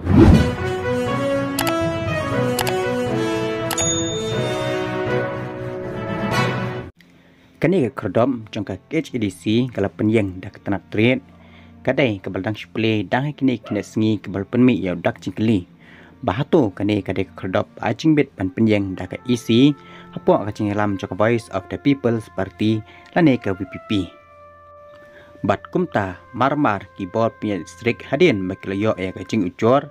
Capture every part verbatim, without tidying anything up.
Kane ka khyrdop jong ka K H A D C ka la pynïeng da ka tnat rit. Ka dei kaba la dang shu plie dang ha kine ki khynnah sngi kaba la pynmih ïa u dak jingkylli ba hato kane ka dei ka khyrdop ai jingbit ban pynïeng da ka E C hapoh ka jingïalam jong ka Voice of the People's Party lane ka V P P. Bad kumta marmar ki bor pynïaid district hadien ba ki la ïoh ïa ka jingujor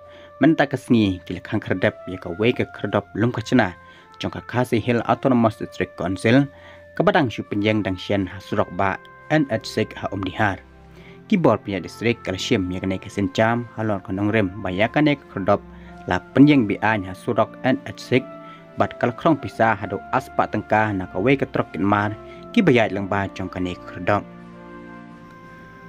mynta ka sngi ki la khang khyrdep ïa kawei ka khyrdop lum ka chna jong ka Khasi Hills Autonomous District Council kaba dang shu pynïeng dang shen ha surok bah N H six ha Umdihar. Ki bor pynïaid district ka la shim ïa kane ka sienjam halor ka nongrim ba ïa kane ka khyrdop la pynïeng be-aiñ ha surok N H six bad ka la khrong pisa haduh arspah tyngka na kawei ka trok kit mar kiba ïaid lyngba jong kane ka khyrdop.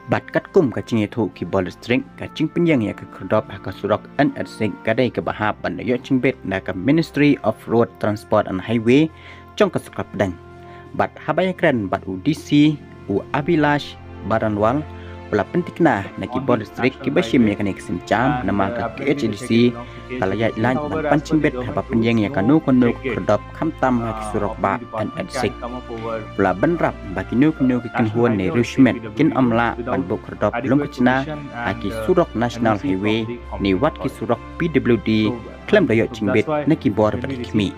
Bad katkum ka jingïathuh ki bor district, ka jingpynïeng ïa ka khyrdop ha ka surok N H six ka dei kaba hap ban da ïoh jingbit na ka Ministry of Road Transport and Highway jong ka sorkar pdeng. Bad haba ïakren bad u D C u Abhilash Baranwal u la pynthikna na ki bor district kiba shim ïa kane ka sienjam namar ka K H A D C ka la ïaid lait ban pan jingbit haba pynïeng ïa kano kano ka khyrdop khamtam ha ki surok bah N H six. U la bynrap ba kino kino ki kynhun ne riew shimet kin ym lah ban buh khyrdop lum ka chna ha ki surok National Highway ne wat ki surok P W D khlem da ïoh jingbit na ki bor bad ki khmih.